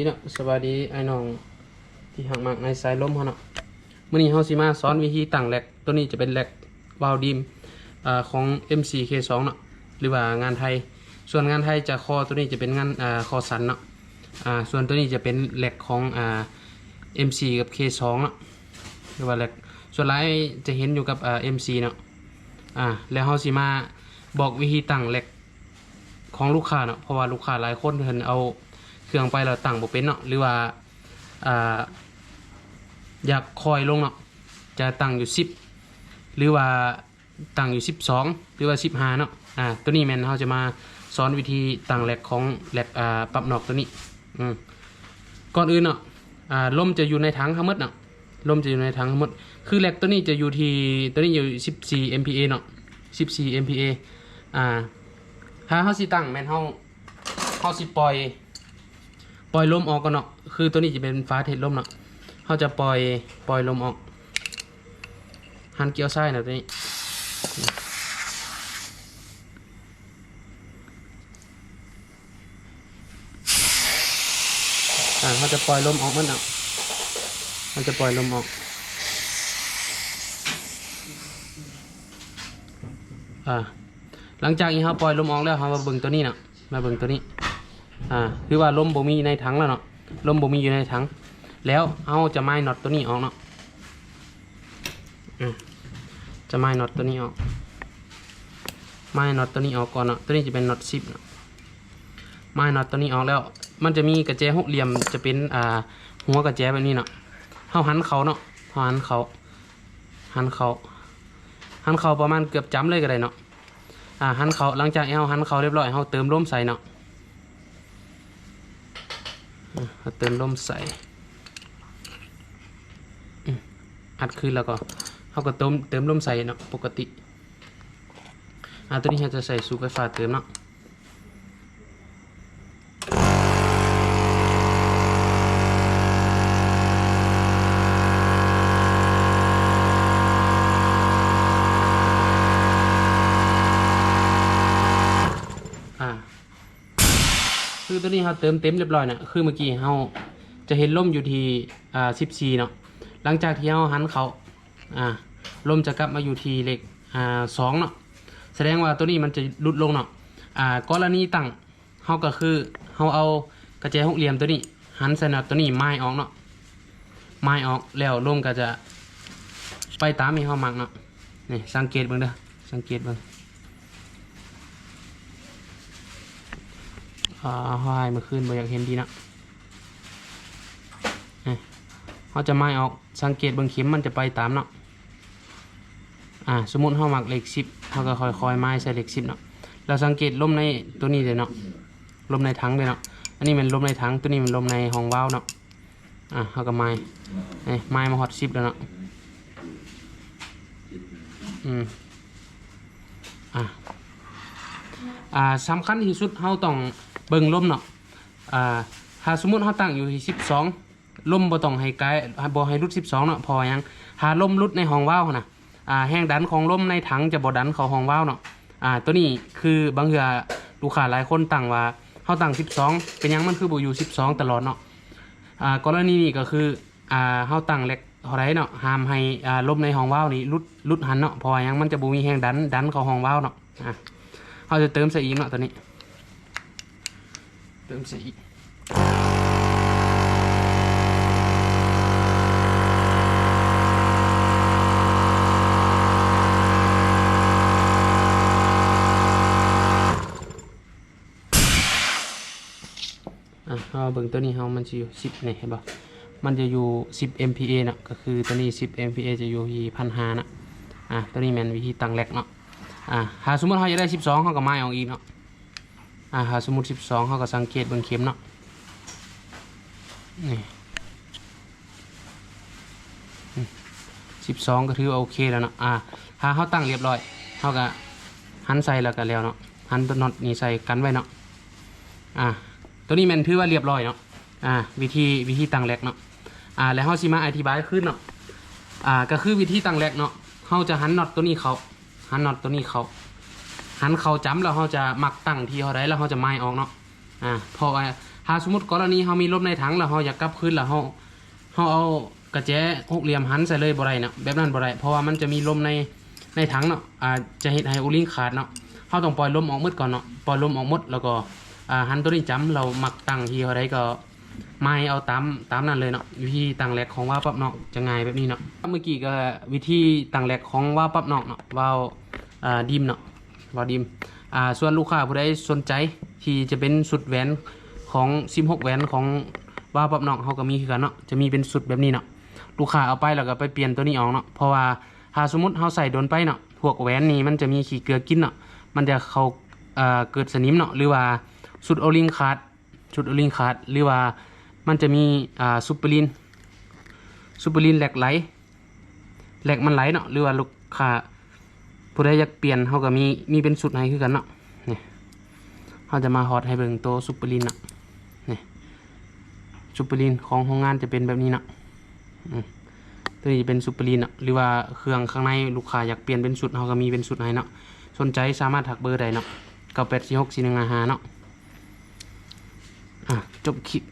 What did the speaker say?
ດີເນາະ ສະບາຍດີອ້າຍນ້ອງທີ່ຮັກມັກໃນສາຍລົມເຮົາເນາະ. ມື້ນີ້ເຮົາຊິມາສອນວິທີຕັ້ງແລັກ. ໂຕນີ້ຈະເປັນແລັກວາວດີມ ອາ ຂອງເອັມຊີເຄສອງເນາະ ຫຼືວ່າງານໄທ. ສ່ວນງານໄທຈະ ຄໍໂຕນີ້ຈະເປັນງານ ອາ ຄໍສັ້ນເນາະ. ອາ ສ່ວນໂຕນີ້ຈະເປັນແລັກຂອງ ອາ ເອັມຊີກັບເຄສອງເນາະ ຫຼືວ່າແລັກ ສ່ວນຫຼາຍຈະເຫັນຢູ່ກັບ ອາ ເອັມຊີເນາະ. ອາ ແລ້ວເຮົາຊິມາບອກວິທີຕັ້ງແລັກ ຂອງລູກຄ້າເນາະ ເພາະວ່າລູກຄ້າຫຼາຍຄົນເພິ່ນເອົາເຄື່ອງໄປແລ້ວຕັ້ງບໍ່ເປັນເນາະ ຫຼືວ່າ ອ່າ ຢາກຄ່ອຍລົງເນາະ ຈະຕັ້ງຢູ່ສິບ ຫຼືວ່າຕັ້ງຢູ່ສິບສອງ ຫຼືວ່າສິບຫ້າເນາະ. ອາ ໂຕນີ້ແມ່ນເຮົາຈະມາສອນວິທີຕັ້ງແລັກຂອງແລັກ ອາ ປັບນອກໂຕນີ້. ອືມ ກ່ອນອື່ນເນາະ ອາ ລົມຈະຢູ່ໃນຖັງທັງໝົດເນາະ ລົມຈະຢູ່ໃນຖັງທັງໝົດ. ຄືແລັກໂຕນີ້ຈະຢູ່ທີ່ ໂຕນີ້ຢູ່ສິບສີ່ເອັມພີເອເນາະ ສິບສີ່ເອັມພີເອ. ອາ ຖ້າເຮົາຊິຕັ້ງແມ່ນເຮົາ ເຮົາຊິປ່ອຍ ປ່ອຍລົມອອກກ່ອນເນາະ. ຄືໂຕນີ້ຈະເປັນຝາເທດລົມເນາະ ເຮົາຈະປ່ອຍ ປ່ອຍລົມອອກ. ຫັນກ່ຽວຊ້າຍນະໂຕນີ້. ອາ ເຮົາຈະປ່ອຍລົມອອກໝົດເນາະ ເຮົາຈະປ່ອຍລົມອອກ. ອາ ຫຼັງຈາກທີ່ເຮົາປ່ອຍລົມອອກແລ້ວ ເຮົາມາເບິ່ງໂຕນີ້ເນາະ ມາເບິ່ງໂຕນີ້. ອາ ຄືວ່າລົມບໍ່ມີໃນຖັງແລ້ວເນາະ ລົມບໍ່ມີຢູ່ໃນຖັງ. ແລ້ວເຮົາຈະມາຍນັອດໂຕນີ້ອອກເນາະ. ອາ ຈະມາຍນັອດໂຕນີ້ອອກ ມາຍນັອດໂຕນີ້ອອກກ່ອນເນາະ. ໂຕນີ້ຈະເປັນນັອດສິບເນາະ. ມາຍນັອດໂຕນີ້ອອກແລ້ວ ມັນຈະມີກະແຈຫົກຫຼ່ຽມ ຈະເປັນ ອາ ຫົວກະແຈແບບນີ້ເນາະ. ເຮົາຫັນເຂົ້າເນາະ ເຮົາຫັນເຂົ້າ ຫັນເຂົ້າ ຫັນເຂົ້າປະມານເກືອບຈ້ຳເລີຍກໍໄດ້ເນາະ. ອາ ຫັນເຂົ້າ ຫຼັງຈາກທີ່ເຮົາຫັນເຂົ້າຮຽບຮ້ອຍ ເຮົາເຕີມລົມໃສ່ເນາະ. ອາ ເຮົາເຕີມລົມໃສ່ ອືມ ອັດຄືນແລ້ວກໍ ເຮົາກໍເຕີມ ເຕີມລົມໃສ່ເນາະ ປົກກະຕິ. ອາ ໂຕນີ້ເຮົາຈະໃສ່ສູບໄຟຟ້າເຕີມເນາະ. ອາ ຄືໂຕນີ້ເຮົາເຕີມເຕັມຮຽບຮ້ອຍນະ ຄືເມື່ອກີ້ເຮົາຈະເຫັນລົມຢູ່ທີ່ ອາ ສິບສີ່ເນາະ. ຫຼັງຈາກທີ່ເຮົາຫັນເຂົ້າ ອາ ລົມຈະກັບມາຢູ່ທີ່ເລກ ອາ ສອງເນາະ ສະແດງວ່າໂຕນີ້ມັນຈະຫຼຸດລົງເນາະ. ອາ ກໍລະນີຕັ້ງ ເຮົາກໍຄືເຮົາເອົາກະແຈຫົກຫຼ່ຽມໂຕນີ້ຫັນໃສ່ນັອດໂຕນີ້ ມາຍອອກເນາະ ມາຍອອກແລ້ວລົມກໍຈະໄປຕາມທີ່ເຮົາມັກເນາະ. ນີ້ສັງເກດເບິ່ງເດີ ສັງເກດເບິ່ງ. ອາ ເຮົາໃຫ້ມື້ຄືນບໍ່ຢາກເຫັນດີເນາະ. ນີ້ເຮົາຈະມາຍອອກ ສັງເກດເບິ່ງເຂັມມັນຈະໄປຕາມເນາະ. ອາ ສົມມຸດເຮົາມັກເລກສິບ ເຮົາກໍຄ່ອຍໆມາຍໃສ່ເລກສິບເນາະ. ແລ້ວສັງເກດລົມໃນໂຕນີ້ເດ້ເນາະ ລົມໃນຖັງເດ້ເນາະ. ອັນນີ້ແມ່ນລົມໃນຖັງ ໂຕນີ້ແມ່ນລົມໃນຫ້ອງວາວເນາະ. ອາ ເຮົາກໍມາຍ ນີ້ມາຍມາຮອດສິບແລ້ວເນາະ. ອືມ ອາ ອາ ສຳຄັນທີ່ສຸດເຮົາຕ້ອງເບິ່ງລົມເນາະ. ອາ ຖ້າສົມມຸດເຮົາຕັ້ງຢູ່ທີ່ສິບສອງ ລົມບໍ່ຕ້ອງໃຫ້ກາຍ ບໍ່ໃຫ້ຫຼຸດສິບສອງເນາະ. ເພາະວ່າຫຍັງ? ຖ້າລົມຫຼຸດໃນຫ້ອງວາວຫັ້ນນະ ອາ ແຮງດັນຂອງລົມໃນຖັງຈະບໍ່ດັນເຂົ້າຫ້ອງວາວເນາະ. ອາ ໂຕນີ້ຄືບາງເທື່ອລູກຄ້າຫຼາຍຄົນຕັ້ງວ່າ ເຮົາຕັ້ງສິບສອງ ເປັນຫຍັງມັນຄືບໍ່ຢູ່ສິບສອງຕະຫຼອດເນາະ. ອາ ກໍລະນີນີ້ກໍຄື ອາ ເຮົາຕັ້ງແລັກເທົ່າໃດເນາະ ຫ້າມໃຫ້ ອາ ລົມໃນຫ້ອງວາວນີ້ຫຼຸດ ຫຼຸດຫັ້ນເນາະ. ເພາະວ່າຫຍັງ? ມັນຈະບໍ່ມີແຮງດັນ ດັນເຂົ້າຫ້ອງວາວເນາະ. ອາ ເຮົາຈະເຕີມໃສ່ອີກເນາະ ຕອນນີ້ ເຕີມໃສ່ອີກ. ອາ ເຮົາເບິ່ງໂຕນີ້ເຮົາ ມັນຊິຢູ່ສິບນີ້ ເຫັນບໍ່? ມັນຈະຢູ່ສິບເອັມພີເອເນາະ ກໍຄືໂຕນີ້ສິບເອັມພີເອຈະຢູ່ທີ່ພັນຫ້າເນາະ. ອາ ໂຕນີ້ແມ່ນວິທີຕັ້ງແລັກເນາະ. ອາ ຖ້າສົມມຸດເຮົາຢາກໄດ້ສິບສອງ ເຮົາກໍມາຍອອກອີກເນາະ. ອາ ຖ້າສົມມຸດສິບສອງ ເຮົາກໍສັງເກດເບິ່ງເຂັມເນາະ. ນີ້ ອືມ ສິບສອງ ກໍຖືວ່າໂອເຄແລ້ວເນາະ. ອາ ຖ້າເຮົາຕັ້ງລຽບຮ້ອຍ ເຮົາກໍຫັນໃສ່ແລ້ວກໍແລ້ວເນາະ. ຫັນໂຕນັອດນີ້ໃສ່ກັນໄວ້ເນາະ. ອາ ໂຕນີ້ແມ່ນຖືວ່າລຽບຮ້ອຍເນາະ. ອາ ວິທີ ວິທີຕັ້ງແລັກເນາະ. ອາ ແລ້ວເຮົາຊິມາອະທິບາຍຄືນເນາະ. ອາ ກໍຄືວິທີຕັ້ງແລັກເນາະ ເຮົາຈະຫັນນັອດໂຕນີ້ເຂົ້າ ຫັນນັອດໂຕນີ້ເຂົ້າ ຫັນເຂົ້າຈ້ຳ ແລ້ວເຮົາຈະມັກຕັ້ງທີ່ເທົ່າໃດ ແລ້ວເຮົາຈະມາຍອອກເນາະ. ອາ ເພາະວ່າ ຖ້າສົມມຸດກໍລະນີເຮົາມີລົມໃນຖັງ ແລ້ວເຮົາຢາກກັບຄືນ ແລ້ວເຮົາ ເຮົາເອົາກະແຈຫົກຫຼ່ຽມຫັນໃສ່ເລີຍບໍ່ໄດ້ເນາະ, ແບບນັ້ນບໍ່ໄດ້ ເພາະວ່າມັນຈະມີລົມໃນ ໃນຖັງເນາະ ອາດຈະເຮັດໃຫ້ໂອລິງຂາດເນາະ. ເຮົາຕ້ອງປ່ອຍລົມອອກໝົດກ່ອນເນາະ, ປ່ອຍລົມອອກໝົດ ແລ້ວກໍ ອາ ຫັນໂຕນີ້ຈຳ ແລ້ວມັກຕັ້ງທີ່ເທົ່າໃດກໍໝາຍເອົາຕາມ ຕາມນັ້ນເລີຍເນາະ. ວິທີຕັ້ງແລັກຂອງວາລວປັບນອກຈະງ່າຍແບບນີ້ເນາະ. ເມື່ອກີ້ກໍວິທີຕັ້ງແລັກຂອງວາລວປັບນອກເນາະ, ວາລວ ອາ ດິມເນາະ, ວາລວດິມ. ອາ ສ່ວນລູກຄ້າຜູ້ໃດສົນໃຈທີ່ຈະເປັນຊຸດແຫວນຂອງ ສິບຫົກແຫວນຂອງວາລວປັບນອກ ເຮົາກໍມີຄືກັນເນາະ, ຈະມີເປັນຊຸດແບບນີ້ເນາະ. ລູກຄ້າເອົາໄປແລ້ວກໍໄປປ່ຽນໂຕນີ້ອອກເນາະ, ເພາະວ່າຖ້າສົມມຸດເຮົາໃຊ້ດົນໄປເນາະ ພວກແຫວນນີ້ມັນຈະມີຂີ້ເກືອກິນເນາະ, ມັນຈະເຂົ້າ ເກີດສະໜິມເນາະ ຫຼືວ່າຊຸດໂອລິງຂາດ ຊຸດໂອລິງຂາດ ຫຼືວ່າມັນຈະມີ ອາ ຊຸບເປີລີນ ຊຸບເປີລີນແລັກໄຫຼ ແລັກມັນໄຫຼເນາະ ຫຼືວ່າລູກຄ້າຜູ້ໃດຢາກປ່ຽນ ເຮົາກໍມີ ມີເປັນຊຸດໃຫ້ຄືກັນເນາະ. ນີ້ ເຮົາຈະມາຮອດໃຫ້ເບິ່ງໂຕຊຸບເປີລີນເນາະ, ນີ້ ຊຸບເປີລີນຂອງໂຮງງານຈະເປັນແບບນີ້ເນາະ. ອືມ ໂຕນີ້ຈະເປັນຊຸບເປີລີນເນາະ ຫຼືວ່າເຄື່ອງຂ້າງໃນລູກຄ້າຢາກປ່ຽນເປັນຊຸດ ເຮົາກໍມີເປັນຊຸດໃຫ້ເນາະ. ສົນໃຈສາມາດທັກເບີໄດ້ເນາະ, ເກົ້າແປດສີ່ຫົກສີ່ໜຶ່ງຫ້າຫ້າເນາະ. ອາ ຈົບຄລິບ